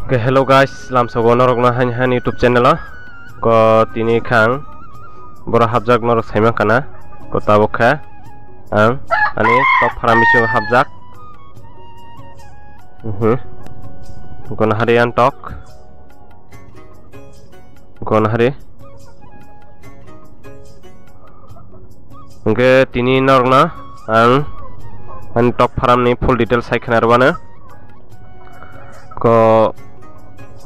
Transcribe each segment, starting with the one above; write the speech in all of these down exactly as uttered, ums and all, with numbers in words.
Okay, hello guys, lamsogo norokno hani hani YouTube channel o. Ko tini khang boro hapjak norok saiman kana. Ko tabuk kha ang ani tok pharam bisingo hapjak. Mhm. Kono hari ang tok. Kono hari. Hingke tini norokno ang ani tok pharam ni full detail sai khna rwano. Ko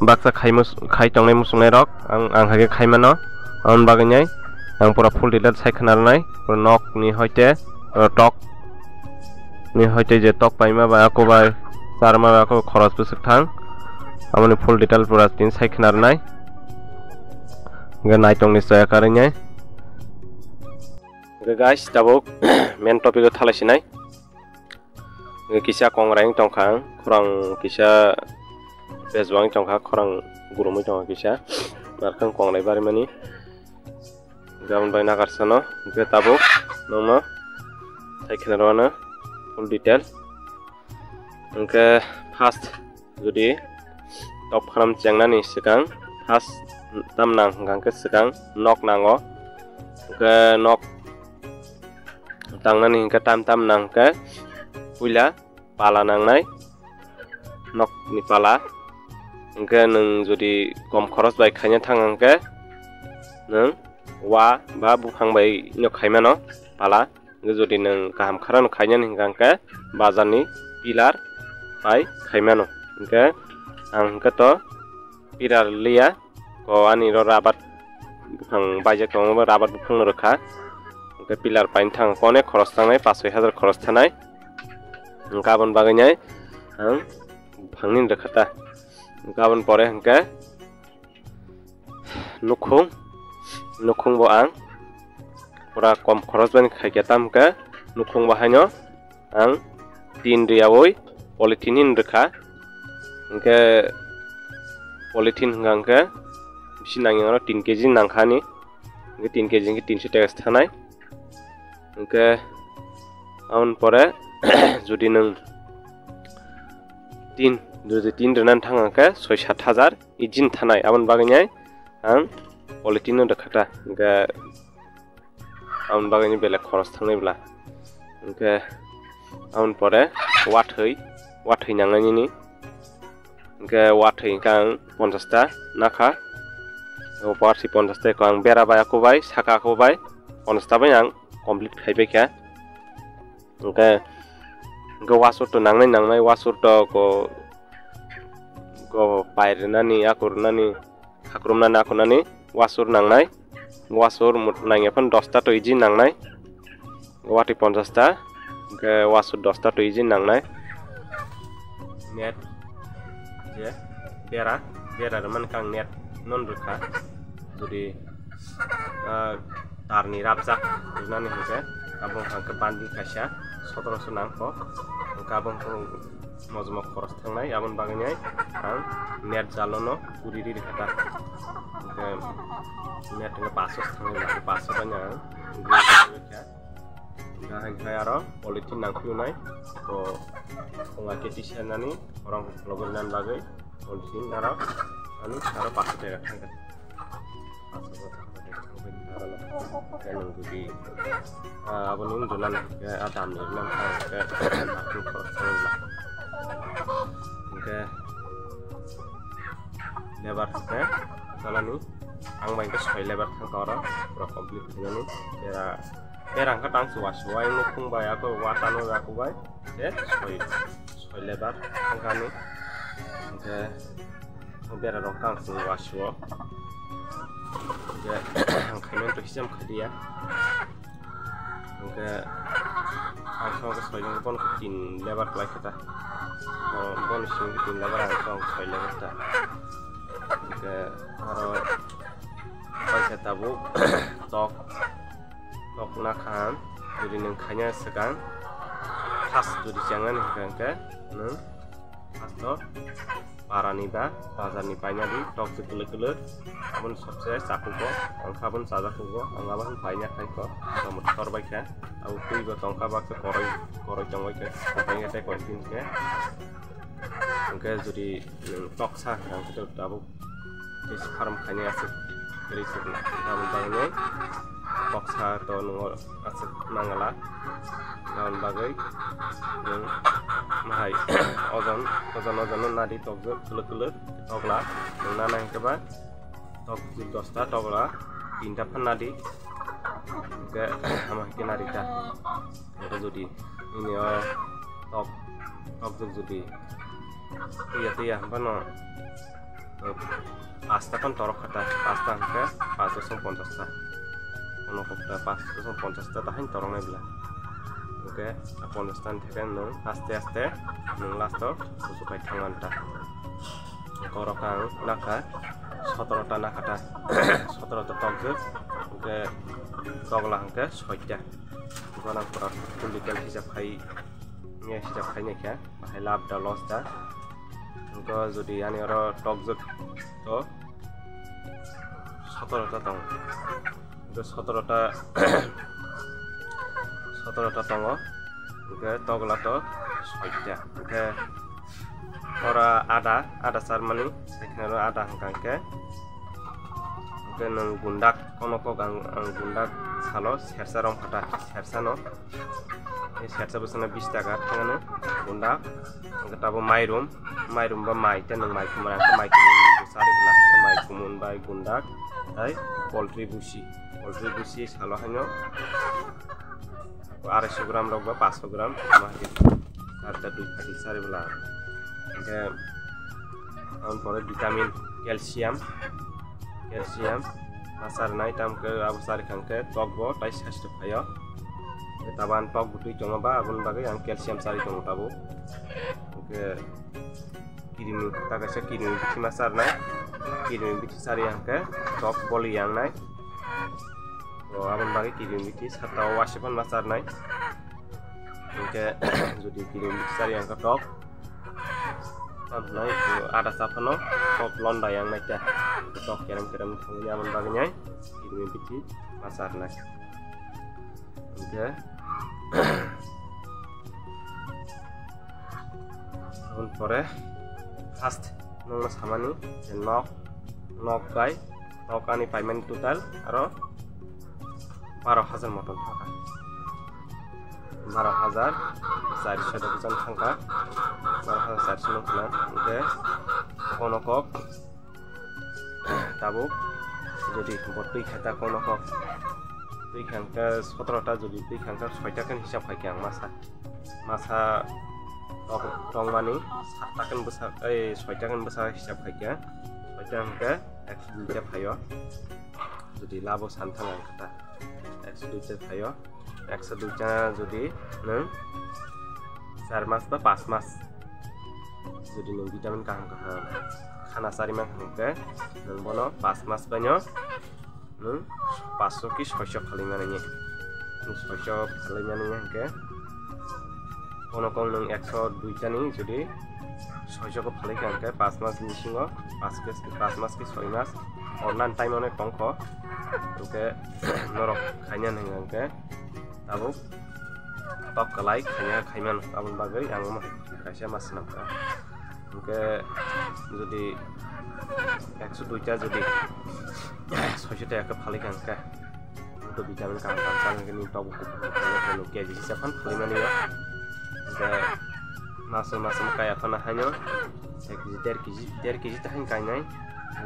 baksa khai mus-, khai tongnai muchungnai rok ang, ang hai khe khai mano. Aboni bagwi nai ang pura full detail sai khna rwnai. Pura nok ni hoite, pura tok ni hoite je tok paima ba ako bai charma ba ako khoros bwswk thang. Aboni full detail pura tini sai khna rwnai. Hingke naitong ni chaya karwi nai. Hingke guys, tabuk main topic o thalai sinai. Hingke kisa kongrai wng tongkha ang, khorang kisa bejwang tongkha, khorang gurumwi tongkha kisa. Narkang kongrai barimani. Hingke aboni bai nakarsano, hingke tabuk nongno sai khna rwano full detail. Hingke first jodi tok pharam chengnani swkang first tam nang hingka hingke swkang nok nango. Hingke nok tangnani hingke tam tam nang hingke puila pala nangnai, nok ni pala. Hingke nwng jodi kom khoros bai khaina thang hingke nwng wa ba buphang bai no khaimano pala. Hingke jodi nwng kaham kharano khainani hingka hingke bazar ni pillar bai khaimano. Hingke ang hingke to pillar liya, ko ani ro rabar buphang baijak tongo, bo rabar buphang no rwkha. Hingke pillar paina thang kone khoros tangnai, pash soi hajar khoros thanai. Hingke aboni bagwi nai ang buphang ni rwkha ta. Hingke aboni pore hingke nukhung, nukhung bo ang pura kom khoros bai khaikha, tam hingke nukhung bo haino ang tin riyaui polythene hin rwkha. Hingke polythene hingka hingke bisi nangya oro tin keji nangkha ani, hingke tin keji hingke tinso taka se thanai. Hingke aboni pore jodi nwng tin, jodi tin rwna thang hingke soi sat hajar ijin thanai, aboni bagwi nai ang polythene no rwkha ta, hingke aboni bagwi ni belai khoros thangnai bwla. Hingke aboni pore wathwi, wathwi nangnai nini, hingke wathwi hingke ang ponchash ta nakha, o parsi ponchash ta ko ang bera bai ako bai, saka ako bai, ponchash ta bai ang complete khai bai kha. Hingke, hingke wasur to nangnai nangnai, wasur to ko, ko pai rwnani, ako rwnani, khak rwnani, ako nani wasur nangnai. Wasur mut-, nangya phano dosta to iji nangnai. Watwi ponchash ta, hingke wasur dosta to iji nangnai. Net je bera, bera rwmani khe ang net non rwkha. Jodi, ah, tarni rabjak rwnani hingke, abo hingke bandi kaisa sotoroso nangkho. Hingke abo hingke mojmo khoros thangnai, aboni bagwi nai ang net jalono guri ri rwkha ta. Hingke net hingke paso thangnai, paso bai ang guri ri rwkha. Hingke hai khe aro polythene nangphiyunai, to khonga khe tisanani, khorang logi rinani bagwi polythene aro, ani aro paso taka thangkha. Paso taka thangkha aro. Khe nwng jodi, ah, aboni wngdonani hingke, ah, damni rwnani thang hingke, hingke lebar hingke salani ang bai hingke soi lebar thangkha oro, pura complete khainani. Bera, bera hingke tang chuwa chuwa, ang nukhung bai, ako watano bai, ako bai, je soi, soi lebar thangkha ani. Hingke bera rok tang chuwa chuwa. Hingke ang khaimani to hisam khaidiya. Hingke ang song khe soi jong bono khe tin lebar kwlai khe ta. O bono simi khe tin lebar, ang song soi lebar ta. Hingke aro paisa tabuk tok, tok nakha, jodi nwng khaina swkang first jodi chengnani hwnkha hwnkhe nwng first o parani ba bazarni painani tok je kwlwk kwlwk, aboni sobse chakugo, ang khe aboni chajakhugo, ang abo paina khaikho, tamo thor baikha, abo twibo tongkha, baksa koroi, koroi tongbaikha, tongbaikha tei continue khe. Hwnkhe jodi nwng toksa hwnkhe tabuk tei farm khainai aswk rwi sukna. Aboni bagwi nwng toksa to nwng aswk nangala. Aboni bagwi nwng mahai ojon, ojon, ojon no nadi tokjwk kwlwk kwlwk tokla nwng nana hwnkhe ba tok dosta tokla tinta phan nadi. Hwnkhe ama hwnkhe nadi ta. Hwnkhe jodi nini o tok, tokjwk jodi twiya twiya hwnphano, eh, pasta khon torok kha ta, pasta hwnkhe panch dosmik ponchash ta. Kono kokta panch dosmik ponchash ta dahai toroknai bwla. Hwnkhe a ponchash ta ni theke nwng aste aste nwng last o kuchukai thangmani ta. Hwnkhe oro khe ang nakha sotoro ta nakha ta, sotoro ta tokjwk, hwnkhe tokla hwnkhe soita. Bono ang pura full detail hisab khai, hisab khai naikha, bahai lab da loss da. Hwnkhe jodi ani oro tokjwk to sotoro ta tongo. Hwnkhe sotoro ta, sotoro ta tongo. Hwnkhe tokla to soita. Hwnkhe oro ada, ada charmani, ekheno ada hwnkha hwnkhe. Hwnkhe nwng gundak, kono kok ang, ang gundak salo sersa rom kha ta, sersa no. Ei sersa bwsano bish taka thangano gundak. Hwnkhe tabo mairum, mairum ba mai, tei nwng mai kumui, ang khe mai kumui bo chari bwla, mai kumui bai gundak, tei poultry busi, poultry busi salo haino arai sho gram rok ba panch sho gram ma di, ar ta dui pati chari bwla. Hwnkhe aboni pore vitamin, calcium, calcium ma charnai, tamo khe abo chari kha hwnkhe tok bo tai saisto phaio. Tei tabo ang tok bo twi tongo ba, aboni bagwi ang calcium chari tongo tabuk. Hwnkhe kirimi, ta kaisa kirimi bithi ma charnai, kirimi bithi chari hwnkhe tok boli yangnai. O aboni bagwi kirimi bithi sata o wase phano ma charnai. Hwnkhe jodi kirimi bithi chari hwnkhe tok, tamo hwnai ada cha phano tok londa yangnai ta. Tok kerem kerem thangwi aboni bagwi nai kirimi bithi ma charnai. Hwnkhe aboni pore first nwngno samani je nok, nok bai nok ani paimani total aro baro hajar moton thangkha. Baro hajar charso da bwsano thangkha. Baro hajar charso no khwna hwnkhe bono kok tabuk jodi bo twi kha ta kono kok twi kha hwnkhe sotoro ta, jodi twi kha hwnkhe soita khe hisab khai khe ang masa, masa tok tongmani satta khe bwsa, ei soita khe bwsa hisab khai khe soita hwnkhe ekso dui ta phaio. Jodi labo san thang ang khe ta ekso dui ta phaio. Ekso dui ta jodi nwng char mas ba panch mas jodi nwng vitamin kaham kaham khana chari mankha hwnkhe nwng bono panch mas baino nwng panchsho ki soisho phalwi mani. Nwng soisho phalwi mani hwnkhe bono kok nwng ekso dui ta ni jodi soisho khe phalwi kha hwnkhe panch mas ni bisingo panch ke, panch mas ki soi mas ornan time onek tongkho. Hwnkhe norok khaina hwnkhe tabuk tok kwlai khaina khaimano, aboni bagwi ang omo kaisa ma swnamkha. Hwnkhe jodi ekso dui ta jodi soisho ta khe phalwi kha hwnkhe, to vitamin kaham kaham chana hwnkhe nini tok bukhuk bukhuk khaina kunu K G hisa phan phalwi mani o. Hwnkhe maso maso kaya phano haino ek K G, der K G, der K G ta haino kainai.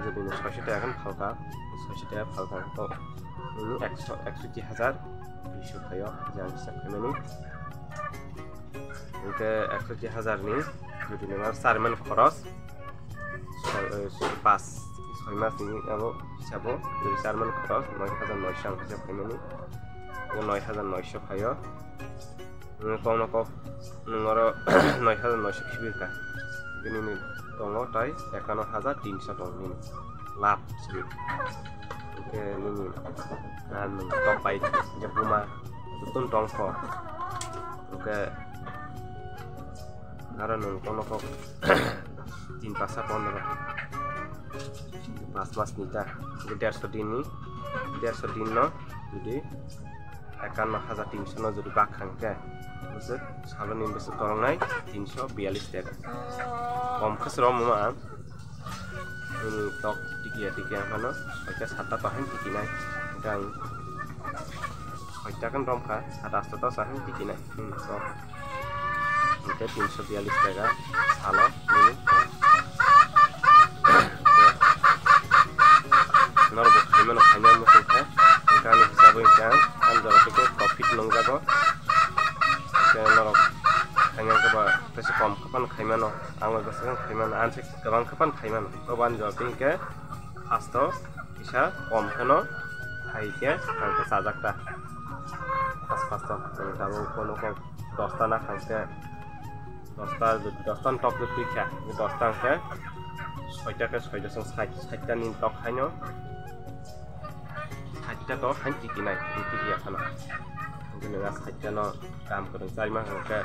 Jodi no soisho ta khe phalkha, soisho ta phalkha to nini ekso, ekso ti hajar duiso phaio, je ang hisab khaimani. Hwnkhe ekso ti hajar ni jodi nang chari man khoros, soi, eh, soi, pas, soi mas ni abo hisabo jodi chari man khoros noi hajar noisho ang hisab khaimani. Hwnkhe noi hajar noisho phaio. Nwng kokno kok nwng oro noi hajar noisho khibirkha. Bini ni tongo tai ekano hajar tinsho tong nini. Lab sri. Hwnkhe nini, ah, nwng tok bai je buma jotoni tongkho. Hwnkhe aro nwng kokno kok tin pasa pondro. Pas mas ni ta. Hwnkhe dersho din ni, dersho din no jodi ekanno hajar tinsho no jodi bak kha hwnkhe, bwswk saloni bwswk toroknai tinsho biyalish taka. Kom khe srom ma. Ini tok tikiya tikiya phano. Soita satta to hain tikinai. Gang soita kan rom kha. Sat asta to sa hain tikinai. Hmm, tok. Hingke tinso biyallis taka salo nini. Norok bo khaimano khaimano muchung khe. Hingke ani hisabo hingke ang jora tike profit nungjago. Hingke norok khaimano khe ba tesa kom khe phano khaimano. Ang bai bwswk ang khaimano. Ang se kwbang khe phano khaimano. Tobo ani jora tike hingke hasto kisa kom kheno hai khe ang khe chajak ta. Pas pas to tabuk kono khe dosta na khankhe dosta dosta ni tok twi kha dosta hwnkhe soita khe soita song sait saita ni tok khaino saita to hain tiki nai tiki ya khana. Hwnkhe nang a saita no kam kwrwng chari ma hwnkhe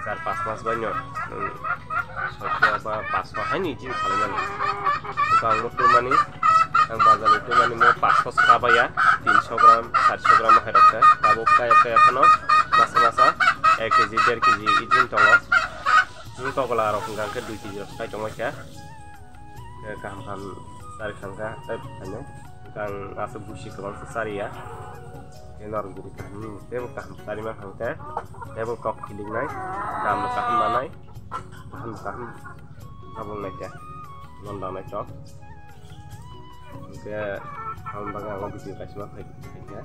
char pas mas bai no soita ba pas haini jin khalai mani. Hwnkhe ang mo twi mani Ang bazar ni twi mani mo paanch sho saka baya, tinso gram, charso gram hai rok khe. Tabuk kaya kaya phano masa masa ek kg, der kg ijin tongo. Nwng togola rok hwnkha khe dui kg rok sai tongwi kha. Khe kaham kaham chari khangkha tei phaino. Hwnkha ang aswk busi kwbang se chariya. Khe norok bwrwi kaham teibo kaham chari mankha hwnkhe teibo kok khiliknai, kaham no kaham manai, kaham no kaham abo wngnaikha. Nondang nai tok. Hingke ang bagwi ang o video kaisa ma phai kha.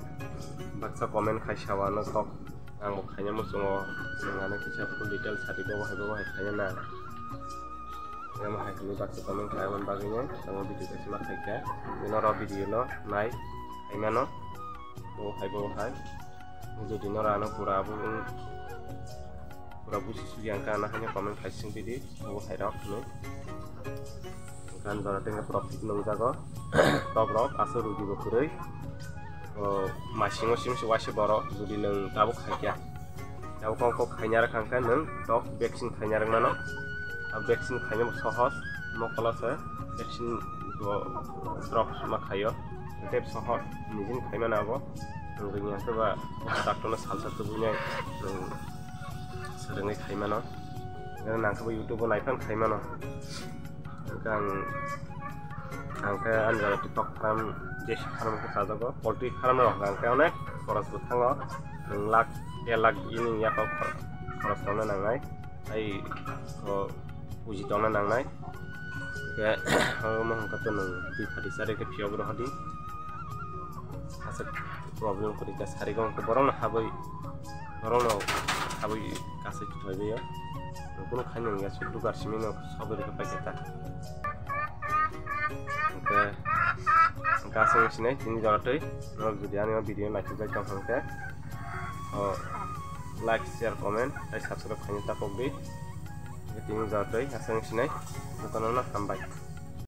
Baksa comment khai sawa no tok. Ang bo khaina muchungo. Nwng ano kisa full detail sadi bo hai bo hai khaina na. Yang hai kami baksa comment khai ang bagwi no ang o video kaisa ma khai kha. Bino ro video no nai khai mano. Bo hai bo hai. Jodi no rano pura abo pura busi sugi ang kana hanya comment khai sing bidi. Bo hai rok no. Gan jora tengka profit nung jago. Tok rok aso rugi bo kwrwi. O masingo simsi waise borok jodi nwng tabuk khaikya. Tabuk kok kok khaina rwkha hwnkhe nwng tok vaccine khaina rwkmano. A vaccine khaina bo sohos mokolo se vaccine bo drop ma khaio. Tei sohor nijin khaimano abo. Nwng ringya khe ba doctor no salsa tubunai nwng swrwngwi khaimano. Nwng nang khe bo YouTube o naiphan khaimano. Hwnkhe ang, ang khe ani jaga tiktok farm, desi farm khe chajago, poultry farm rok hwnkha hwnkhe onek khoros bo thango, nwng lakh, der lakh bini yaphang khor-, khoros tongna nangnai, tei o puji tongna nangnai. Hwnkhe omo hwnkhe to nwng twi phati chari khe phiyok rohordi. Aswk problem kwrwi kha sarigo hwnkhe borokno habwi, borokno habwi kasai thwlaibaio. Kunu khainwi wngya sut dugar simi no sobo rwkha paikha ta. Hwnkhe hwnkhe aswk wngsinai tini jora twi norok jodi ani o video naithokjak tong kha hwnkhe o like, share, comment tei subscribe khaina ta pokdi. Hwnkhe tini jora twi aswk wngsinai jotono no hambai.